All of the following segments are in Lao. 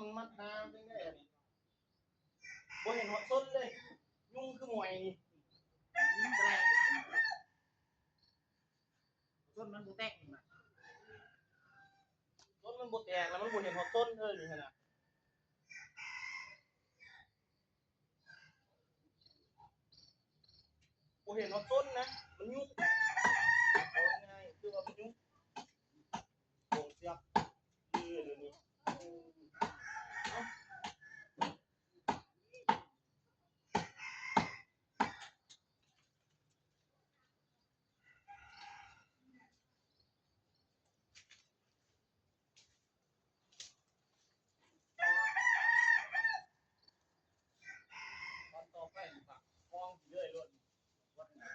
ມັນມາຫາເປັນໄດ໋ອັນນີ້ ບໍ່ເຫັນຮອດສົ້ນເລີຍ ຍຸງຄືໝອຍນີ້ ສົ້ນມັນບໍ່ແຕກ ສົ້ນມັນບໍ່ແຕກ ແລ້ວມັນບໍ່ເຫັນຮອດສົ້ນເລີຍນີ້ຫັ້ນນະ. ບໍ່ເຫັນຮອດຕົ້ນນະ ມັນຍຸງ ເວົ້າງ່າຍໆ ຄືວ່າມັນຍຸງ ໂກງເຊືອກ ຄືດຽວນີ້ ເອົ້າ. ຕອນຕໍ່ໄປນີ້ກໍຄອງເລື້ອຍໂລດ ວັດໜາ.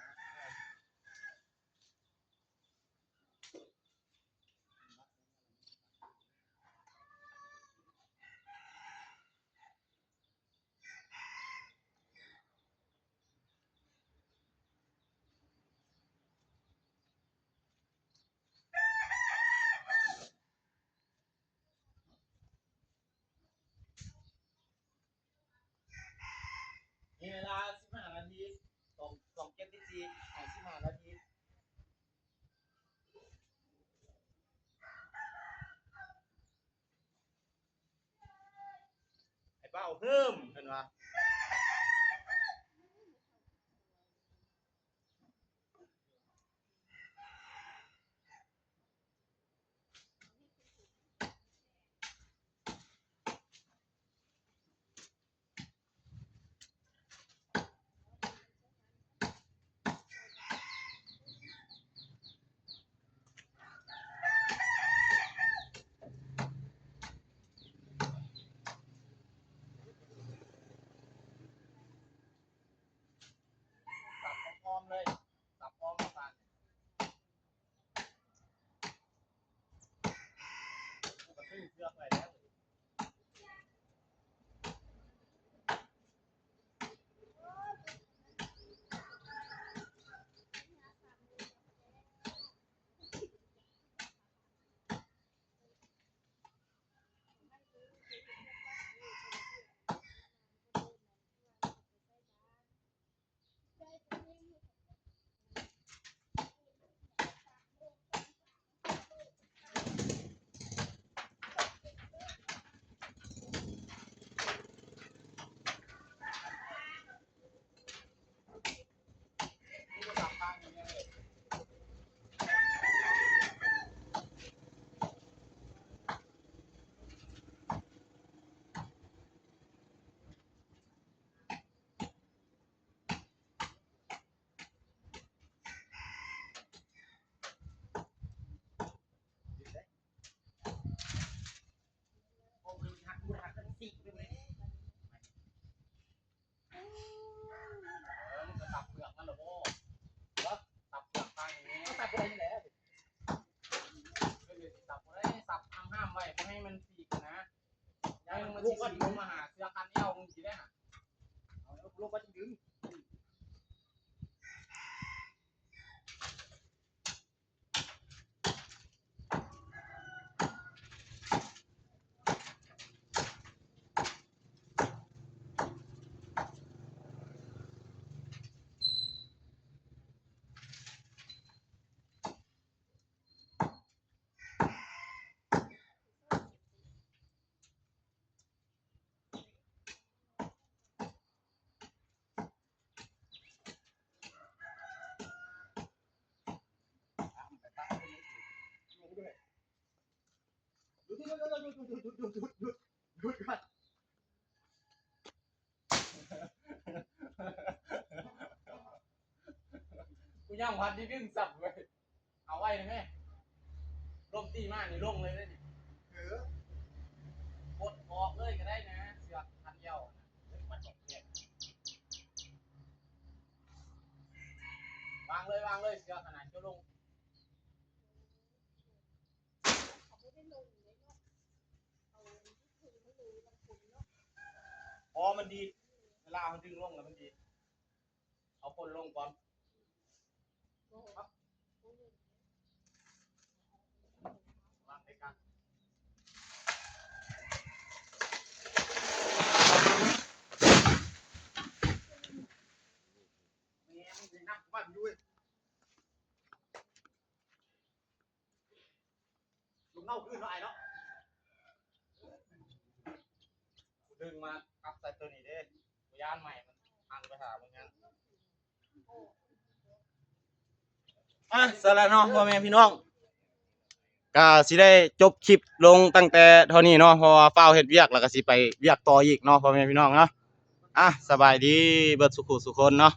ມີເວລາສິບຫ້ານາທີ ສອງ ສອງເກມທີສີ່ ໃຫ້ສິບຫ້ານາທີ. ໃຫ້ເວົ້າເຮີ້ມ ເພິ່ນວ່າ. ສັບອ້ອມໆເລີຍ ສັບອ້ອມມາປານ ກູກໍຊື້ເຊືອກໄວ້ແລ້ວ. ເອີ ມັນກໍສັບເປືອກມັນລະບໍ່? ຮະ? ສັບເປືອກມັນນີ້ ກໍສັບບໍ່ໄດ້ນີ້ແຫຼະ. ເອີ ຊິສັບບໍ່ໄດ້ ສັບຫ້າມໆໄວ້ ບໍ່ໃຫ້ມັນສີກນະ. ຢ່າງມັນຊິສີກລົງມາຫາເສື້ອຄັນແອວ ມຶງຊິໄດ້ຫາ ເອົາລົງມາດຶງ.ກູຍັງພັດໄດ້ດຶງຊ້ຳເວີຍ. ເອົາໄວ້ໄດ້ແມ ລົມຕີມານີ້ລົງເລີຍເດ້ນີ້. ເອີ ປົດອອກເລີຍກໍໄດ້ນະ ເຊືອກຄັນດຽວນະ ມັນອອກແຍກ. ວາງເລີຍ ວາງເລີຍ ເຊືອກຫັ້ນນະ ເຈົ້າລົງ. ອໍ ມັນດີດ ເວລາເຮົາດຶງລົງແລ້ວມັນດີດ. ເອົາກົ້ນລົງກ່ອນ ວາງໃນກາງ. น้อยเนาะ ดึงมาอัพใส่ตัวนี้เด้ บ่ย้านใหม่มันพังไปหามึงนะ อ่ะ ซั่นแหละเนาะ พ่อแม่พี่น้อง ก็สิได้จบคลิปลงตั้งแต่เท่านี้เนาะ เพราะว่าฟ้าวเฮ็ดเวียก แล้วก็สิไปเวียกต่ออีกเนาะ พ่อแม่พี่น้องเนาะ อ่ะ สบายดีเบิดสุขุสุคนเนาะ